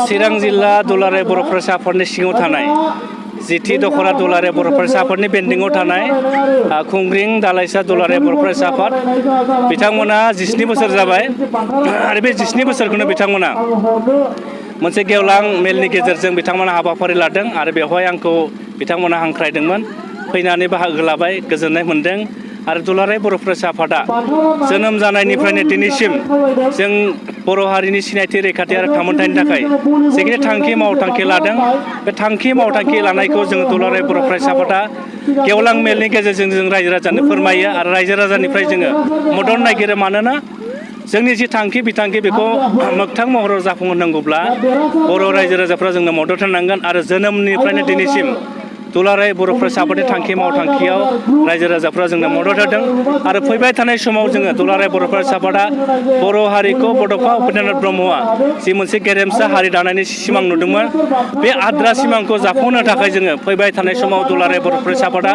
चिरां जिल्ला दुलाराय बर' फरायसा आफादनि सिङाव थानाय जिथि दखरा दुलाराय बर' फरायसा आफादनि बेन्दोङाव थानाय खुंग्रिं दालाइसा दुलाराय बर' फरायसा आफाद बिथांमोना 19 बोसोर जाबाय आरो बे 19 बोसोरखौनो बिथांमोना मोनसे गेवलां मेलनि गेजेरजों बिथांमोना हाबाफारि लादों आरो बेवहाय आंखौ बिथांमोना हांख्रायदोंमोन फैनानै बाहागो लाबाय गोजोननाय मोन्दों आरो दुलाराय बर' फरायसा आफादा जोनोम जानायनिफ्रायनो दिनैसिम जों बर' हारिनि सिनायथि रैखाथि आरो थामोनथायनि थाखाय जिखिनि थांखि मावथांखि लादों बे थांखि मावथांखि लानायखौ जोङो दुलाराय बर' फरायसा आफादा गेवलां मेलनि गेजेरजों जों रायजो राजानो फोरमायो आरो रायजो राजानिफ्राय जोङो मदद नागिरो मानोना जोंनि जि थांखि बिथांखि बेखौ मोगथां महराव जाफुंहोनांगौब्ला बर' रायजो राजाफ्रा जोंनो मदद होनांगोन आरो जोनोमनिफ्रायनो दिनैसिम दुलाराय बर' फरायसा आफादनि थांखि मावथांखियाव रायजो राजाफ्रा जोंनो मदद होदों आरो फैबाय थानाय समाव जोङो दुलाराय बर' फरायसा आफादा बर' हारिखौ बड'फा उपेन्द्रनाथ ब्रह्मआ जि मोनसे गेरेमसा हारि दानायनि सिमां नुदोंमोन बे आद्रा सिमांखौ जाफुंहोनो थाखाय जोङो फैबाय थानाय समाव दुलाराय बर' फरायसा आफादा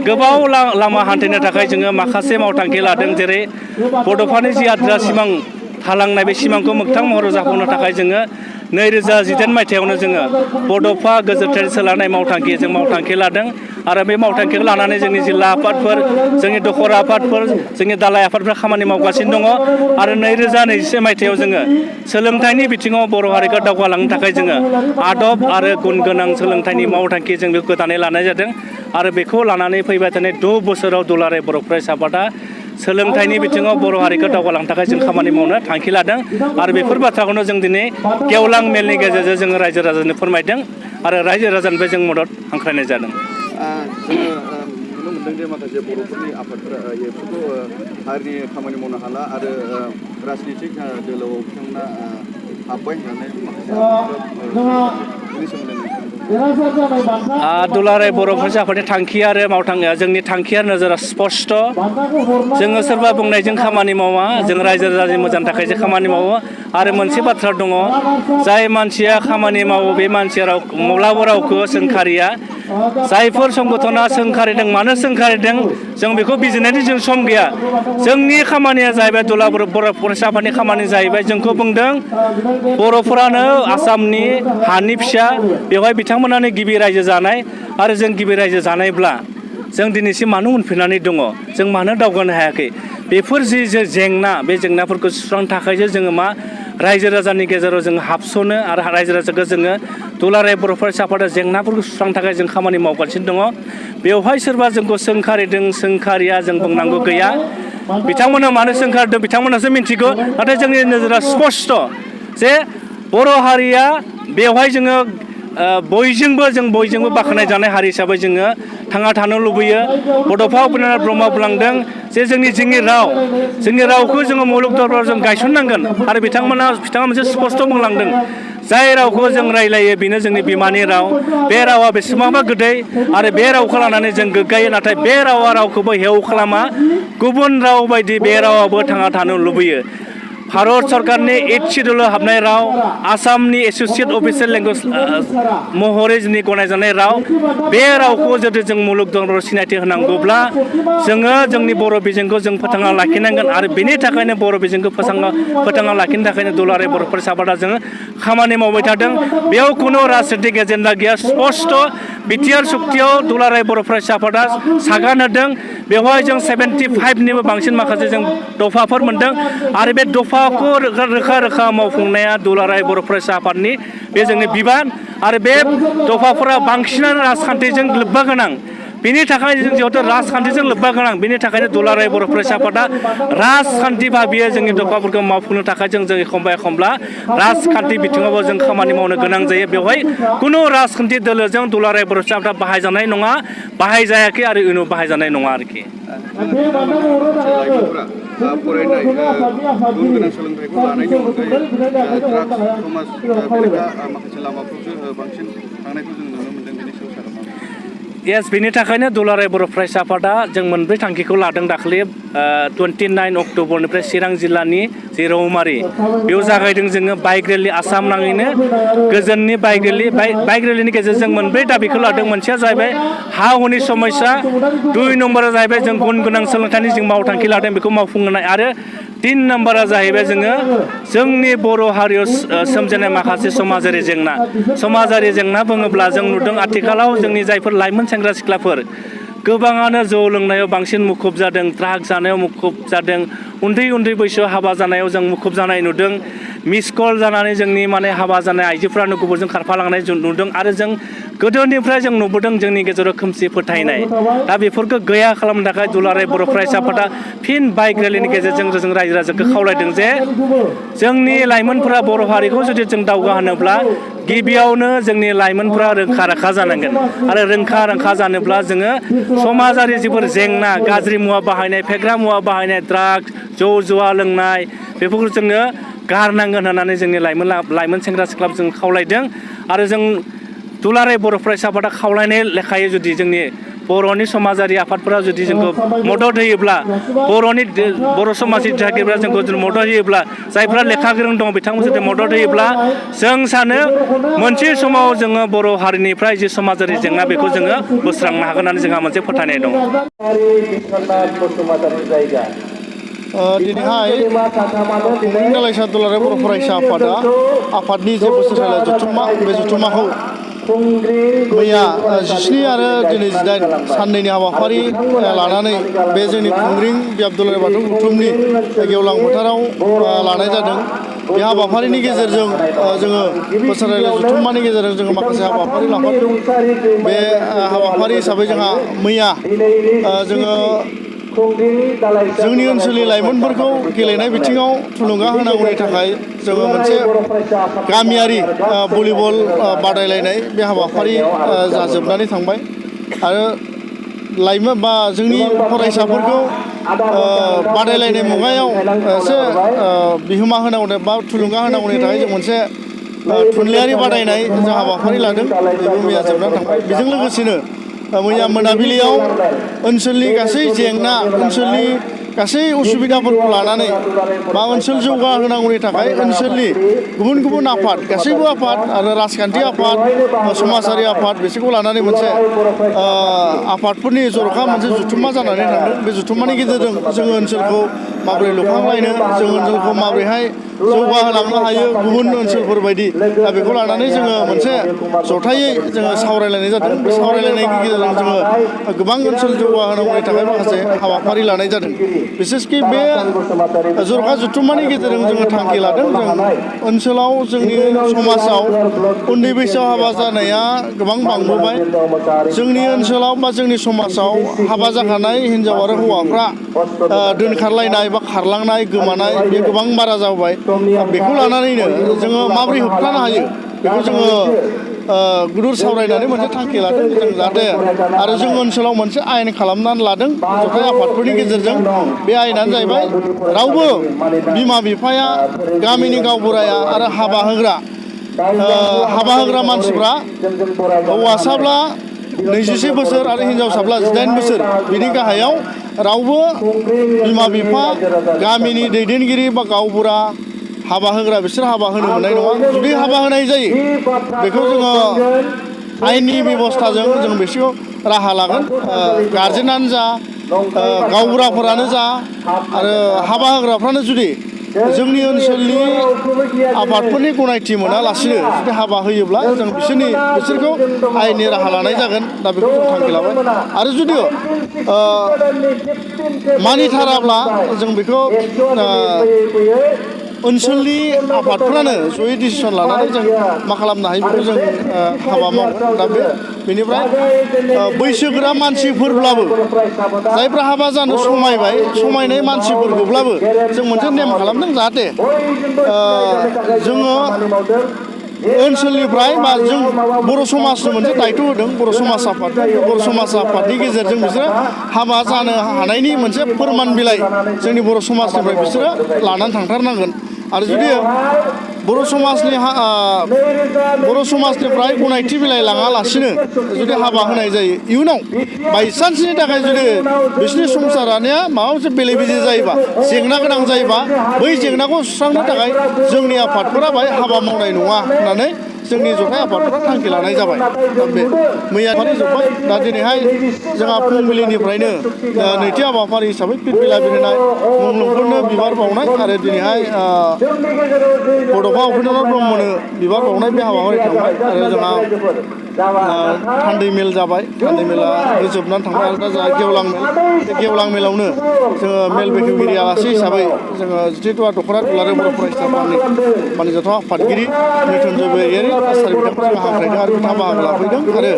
गोबाव लामा हान्थिनो थाखाय जोङो माखासे मावथांखि लादों जेरै बड'फानि जि आद्रा सिमां थालांनाय बे सिमांखौ मोगथां महराव जाफुंहोनो थाखाय जोङो 2018 मायथाइयावनो जोङो बड'फा गोजोरथाय सोलायनाय मावथांखि जों मावथांखि लादों आरो बे मावथांखिखौ लानानै जोंनि जिल्ला आफादफोर जोंनि दखरा आफादफोर जोंनि दालाइ आफादफ्रा खामानि मावगासिनो दङ आरो 2021 मायथाइयाव जोङो सोलोंथाइनि बिथिङाव बर' हारिखौ दावगालांनो थाखाय जोङो आदब आरो गुन गोनां सोलोंथाइनि मावथांखि जों बेखौ गोदानै लानाय जादों आरो बेखौ लानानै फैबाय थानाय 6 बोसोराव दुलाराय बर' फरायसा आफादा सोलोंथाइनि बिथिङाव बर' हारिखौ दावगालांनो थाखाय जों खामानि मावनो थांखि लादों आरो बेफोर बाथ्राखौनो जों दिनै गेवलां मेलनि गेजेरजों जोङो रायजो राजानो फोरमायदों आरो रायजो राजानिफ्राय जों मदद हांख्रायनाय जादों। जोङो नुनो मोनदों जे माखासे बर'फोरनि आफादफोरा बेफोरखौ हारिनि खामानि मावनो हाला आरो राजनितिक दोलोआव बिथांमोना हाबबाय होननानै माखासे दुलाराय बर' फरायसा आफादनि थांखि आरो मावथांखिया जोंनि थांखिया नोजोरा स्पस्ट जोङो सोरबा बुंनायजों खामानि मावा जों रायजो राजानि मोजांनि थाखायसो खामानि मावो आरो मोनसे बाथ्रा दङ जाय मानसिया खामानि मावो बे मानसिया माब्लाबा रावखौ सोंखारिया जायफोर संगठना सोंखारिदों मानो सोंखारिदों जों बेखौ बिजिरनायनि जों सम गैया जोंनि खामानिया जाहैबाय दुलाराय बर' फरायसा आफादनि खामानि जाहैबाय जोंखौ बुंदों बर'फोरानो आसामनि हानि फिसा बेवहाय बिथांमोनानो गिबि रायजो जानाय आरो जों गिबि रायजो जानायब्ला जों दिनैसिम मानो उनफिननानै दङ जों मानो दावगानो हायाखै बेफोर जि जेंना बे जेंनाफोरखौ सुस्रांनो थाखायसो जोङो मा रायजो राजानि गेजेराव जों हाबसनो आरो रायजो राजाखौ जोङो दुलाराय बर' फरायसा आफादा जेंनाफोरखौ सुस्रांनो थाखाय जों खामानि मावगासिनो दङ बेवहाय सोरबा जोंखौ सोंखारिदों सोंखारिया जों बुंनांगौ गैया बिथांमोना मानो सोंखारिदों बिथांमोनासो मिथिगौ नाथाय जोंनि नोजोरा स्पस्ट जे बर' हारिया बेवहाय जोङो बयजोंबो बाख्नाय जानाय हारि हिसाबै जोङो थांना थानो लुबैयो बड'फा उपेन्द्रनाथ ब्रह्मआ बुंलांदों जे जोंनि रावखौ जोङो मुलुग दरबाराव जों गायसननांगोन आरो बिथाङा मोनसे स्पस्ट बुंलांदों जाय रावखौ जों रायलायो बेनो जोंनि बिमानि राव बे रावा बेसेबांबा गोदै आरो बे रावखौ लानानै जों गोग्गायो नाथाय बे रावा रावखौबो हेव खालामा गुबुन राव बायदि बे रावाबो थांना थानो लुबैयो भारत सरकारनि 8 सिडिउलाव हाबनाय राव आसामनि एस'सियेट अफिसियेल लेंगुवेज महरै जोंनि गनायजानाय राव बे रावखौ जुदि जों मुलुग दरबाराव सिनायथि होनांगौब्ला जोङो जोंनि बर' बिजोंखौ जों फोथांना लाखिनांगोन आरो बेनि थाखायनो बर' बिजोंखौ फोथांना लाखिनो थाखायनो दुलाराय बर' फरायसा आफादा जोङो खामानि मावबाय थादों बेयाव खुनु राजनितिक एजेन्डा गैया स्पस्ट बिटिआर सुक्तियाव दुलाराय बर' फरायसा आफादा सागान होदों बेवहाय जों 75निबो बांसिन माखासे जों दफाफोर मोनदों आरो बे दफाखौ रोखा मावफुंनाया दुलाराय बर' फरायसा आफादनि बे जोंनि बिबान आरो बे दफाफोरा बांसिनानो राजखान्थिजों लोब्बा गोनां बेनि थाखाय जों जिहेतु राजखान्थिजों लोब्बा गोनां बेनि थाखायनो दुलाराय बर' फरायसा आफादा राजखान्थि भाबियै जोंनि दफाफोरखौ मावफुंनो थाखाय जों एखमब्ला राजखान्थि बिथिङावबो जों खामानि मावनो गोनां जायो बेवहाय खुनु राजखान्थि दोलोजों दुलाराय बर' फरायसा आफादा बाहायजानाय नङा बाहायजायाखै आरो इयुनाव बाहायजानाय नङा आरोखि फरायनाय गुन गोनां सोलोंथाइखौ लानायनि अनगायै ड्राग्स समाज बेरेखा माखासे लामाफ्रावसो बांसिन थांनायखौ जों नुनो मोनदों बेनि सायाव सार येस बेनि थाखायनो दुलाराय बर' फरायसा आफादा जों मोनब्रै थांखिखौ लादों दाखालि 29 अक्ट'बरनिफ्राय चिरां जिल्लानि जि रौमारि बेयाव जागायदों जोङो बाइक रेलि आसाम नाङैनो गोजोननि बाइक रेलिनि गेजेरजों मोनब्रै दाबिखौ लादों मोनसेया जाहैबाय हा हुनि समस्या 2 नम्बरा जाहैबाय जों गुन गोनां सोलोंथाइनि जों मावथांखि लादों बेखौ मावफुंनाय आरो 3 नाम्बारा जाहैबाय जोंनि बर' हारियाव सोमजिनाय माखासे समाजारि जेंना बुङोब्ला जों नुदों आथिखालाव जोंनि जायफोर लाइमोन सेंग्रा सिख्लाफोर गोबाङानो जौ लोंनायाव बांसिन मुखुब जादों, ड्राग जानायाव मुखुब जादों, उन्दै बैसोआव हाबा जानायाव जों मुखुब जानाय नुदों, मिस कल जानानै जोंनि हाबा जानाय आइजोफ्रानो गुबुनजों खारफालांनाय नुदों आरो जों गोदोनिफ्राय जों नुबोदों जोंनि गेजेराव खोमसि फोथायनाय। दा बेफोरखौ गैया खालामनो थाखाय दुलाराय बर' फरायसा आफादा फिन बाइक रेलिनि गेजेरजों जों रायजो राजाखौ खावलायदों जे जोंनि लाइमोनफोरा बर' हारिखौ जुदि जों दावगाहोनोब्ला गिबियावनो जोंनि लाइमोनफोरा रोंखा राखा जानांगोन आरो रोंखा राखा जानोब्ला जोङो समाजारि जिफोर जेंना, गाज्रि मुवा बाहायनाय, फेग्रा मुवा बाहायनाय, ड्राग्स, जौ जुवा लोंनाय बेफोरखौ जोङो गारनांगोन होननानै जोंनि लाइमोन सेंग्रा सिख्लाफोरखौ जों खावलायदों आरो जों दुलाराय बर' फरायसा आफादा खावलायनाय लेखायै जुदि जोंनि बर'नि समाजारि आफादफोरा जुदि जोंखौ मदद होयोब्ला बर' समाजनि दिथागिरिफोरा जोंखौ मदद होयोब्ला जायफ्रा लेखा गोरों दं बिथांमोन जुदि मदद होयोब्ला जों सानो मोनसे समाव जोङो बर' हारिनिफ्राय जि समाजारि जेंना बेखौ जोङो बोस्रांनो हागोन होननानै जोंहा मोनसे फोथायनाय दं। दिनैहाय खुंग्रिं दालाइसा दुलाराय बर' फरायसा आफादनि जे बोसोरसालियाव जथुम्मा बे जथुम्माखौ मैया 17 आरो दिनै 18 साननैनि हाबाफारि लानानै बे जोंनि खुंग्रिं बियाब दुलाराय बाथौ गौथुमनि गेवलां फोथाराव लानाय जादों। बे हाबाफारिनि गेजेरजों जोङो बोसोरारि जथुम्मानि गेजेरजों जोङो माखासे हाबाफारि लाफादों। बे हाबाफारि हिसाबै जोंहा मैया जोङो जोंनि ओनसोलनि लाइमोनफोरखौ गेलेनाय बिथिङाव थुलुंगा होनांगौनि थाखाय जोङो मोनसे गामियारि भलिबल बादायलायनाय बे हाबाफारि जाजोबनानै थांबाय आरो लाइमोन बा जोंनि फरायसाफोरखौ बादायलायनाय मुगायाव एसे बिहोमा होनांगौ बा थुलुंगा होनांगौनि थाखाय जों मोनसे थुनलाइयारि बादायनाय जों हाबाफारि लादों। बेबो मैया जोबनानै थांबाय। बेजों लोगोसेनो मैया मोनाबिलियाव ओनसोलनि गासै जेंना, ओनसोलनि गासै उसुबिदाफोरखौ लानानै बा ओनसोल जौगाहोनांगौनि थाखाय ओनसोलनि गुबुन गुबुन आफाद, गासैबो आफाद आरो राजखान्थि आफाद, समाजारि आफाद बिसोरखौ लानानै मोनसे आफादफोरनि जर'खा मोनसे जुथुम्मा जानानै थांदों। बे जुथुम्मानि गेजेरजों जोङो ओनसोलखौ माबोरै लुखांलायनो, जों ओनसोलखौ माबोरैहाय जौगाहोलांनो हायो गुबुन ओनसोलफोर बायदि, दा बेखौ लानानै जोङो मोनसे जथायै जोङो सावरायलायनाय जादों। बे सावरायलायनायनि गेजेरजों जोङो गोबां ओनसोल जौगाहोनांगौनि थाखाय माखासे हाबाफारि लानाय जादों। बिसेसकि बे जर'खा जथुम्मानि गेजेरजों जोङो थांखि लादों। जों ओनसोलाव जोंनि समाजाव उन्दै बैसोआव हाबा जानाया गोबां बांबोबाय। जोंनि ओनसोलाव बा जोंनि समाजाव हाबा जाखानाय हिन्जाव आरो हौवाफ्रा दोनखारलायनाय बा खारलांनाय, गोमानाय बे गोबां बारा जाबाय। बेखौ लानानैनो जोङो माबोरै होबथानो हायो बेखौ जोङो गुदुर सावरायनानै मोनसे थांखि लादों। जों जाहाथे आरो जों ओनसोलाव मोनसे आयेन खालामनानै लादों जथाय आफादफोरनि गेजेरजों। बे आयेनानो जाहैबाय रावबो बिमा बिफाया, गामिनि गावबुराया आरो हाबा होग्रा मानसिफ्रा हौवासाब्ला 21 बोसोर आरो हिन्जावसाब्ला 18 बोसोर बिनि गाहायाव रावबो बिमा बिफा, गामिनि दैदेनगिरि बा गावबुरा, हाबा होग्रा बिसोर हाबा होनो मोननाय नङा। जुदि हाबा होनाय जायो बेखौ जोङो आयेननि बेब'स्थाजों जों बिसोरखौ राहा लागोन। गारजेनानो जा, गावबुराफोरानो जा आरो हाबा होग्राफ्रानो जुदि जोंनि ओनसोलनि आफादफोरनि गनायथि मोनालासिनो जुदि हाबा होयोब्ला जों बिसोरखौ आयेननि राहा लानाय जागोन। दा बेखौ जों थांखि लाबाय आरो जुदि मानिथाराब्ला जों बेखौ ओनसोलनि आफादफ्रानो जयै डिसिसन लानानै जों मा खालामनो हायो बेखौ जों हाबा मावगोन। दा बेनिफ्राय बैसोगोरा मानसिफोरब्लाबो, जायफ्रा हाबा जानो समायनाय मानसिफोरखौब्लाबो जों मोनसे नेम खालामदों जाहाथे जोङो ओनसोलनिफ्राय बा जों बर' समाजनो मोनसे दायथ' होदों बर' समाज आफादनो। बे बर' समाज आफादनि गेजेरजों बिसोरो हाबा जानो हानायनि मोनसे फोरमान बिलाइ जोंनि बर' समाजनिफ्राय बिसोरो लानानै थांथारनांगोन। आरो जुदि बर' समाजनिफ्राय गनायथि बिलाइ लाङालासिनो जुदि हाबा होनाय जायो, इयुनाव बायसान्सनि थाखाय जुदि बिसोरनि संसार जानाया माबा मोनसे बेले बेजे जायोबा, जेंना गोनां जायोबा, बै जेंनाखौ सुस्रांनो थाखाय जोंनि आफादफोरा बाहाय हाबा मावनाय नङा होननानै जोंनि जथाय आफादफोरा थांखि लानाय जाबाय। दा बे मैया जोब्बाय दा दिनैहाय जोंहा फुंबिलिनिफ्रायनो नैथि हाबाफारि हिसाबै पिरपिला बिरहोनाय मुंख्लंफोरनो बिबार बावनाय आरो दिनैहाय बड'फा उपेन्द्रनाथ ब्रह्मनो बिबार बावनाय बे हाबाफारि थांबाय आरो जोंहा थान्दै मेल जाबाय। थान्दै मेला जोबनानै थांबाय आरो दा जोंहा गेवलां मेल, बे गेवलां मेलावनो जोङो मेल बेखेवगिरि आलासि हिसाबै जोङो जिथु दख'रा दुलाराय बर' फरायसा आफादनि बानिजाथ आफादगिरि मृत्युन्जय बरगयारि आसारि बिथांखौ जों हांख्रायदों आरो बिथाङा बाहागो लाफैदों आरो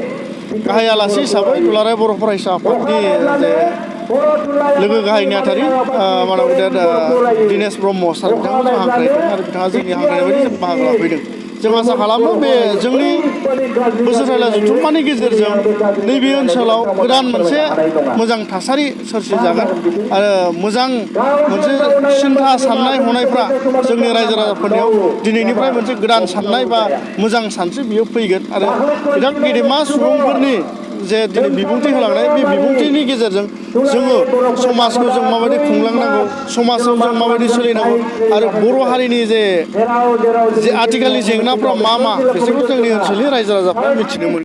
गाहाय आलासि हिसाबै दुलाराय बर' फरायसा आफादनि जे लोगो गाहाय नेहाथारि मानव गेदेर दिनेश ब्रह्म सार बिथांखौ जों हांख्रायदों आरो बिथाङा जोंनि हांख्रायनाय बायदि जों बाहागो लाफैदों। जों आसा खालामो बे जोंनि बोसोरथाइला जथुम्मानि गेजेरजों नैबे ओनसोलाव गोदान मोनसे मोजां थासारि सोरजिजागोन आरो मोजां मोनसे सिन्था साननाय हनायफ्रा जोंनि रायजो राजाफोरनियाव दिनैनिफ्राय मोनसे गोदान साननाय बा मोजां सानस्रि बियो फैगोन आरो बिथां गेदेमा सुबुंफोरनि जे दिनै बिबुंथि होलांनाय बे बिबुंथिनि गेजेरजों जोङो समाजखौ जों माबायदि खुंलांनांगौ, समाजाव जों माबायदि सोलिनांगौ आरो बर' हारिनि जे आथिखालनि जेंनाफ्रा मा बिसोरखौ जोंनि ओनसोलनि रायजो राजाफ्रा मिथिनो मोनो।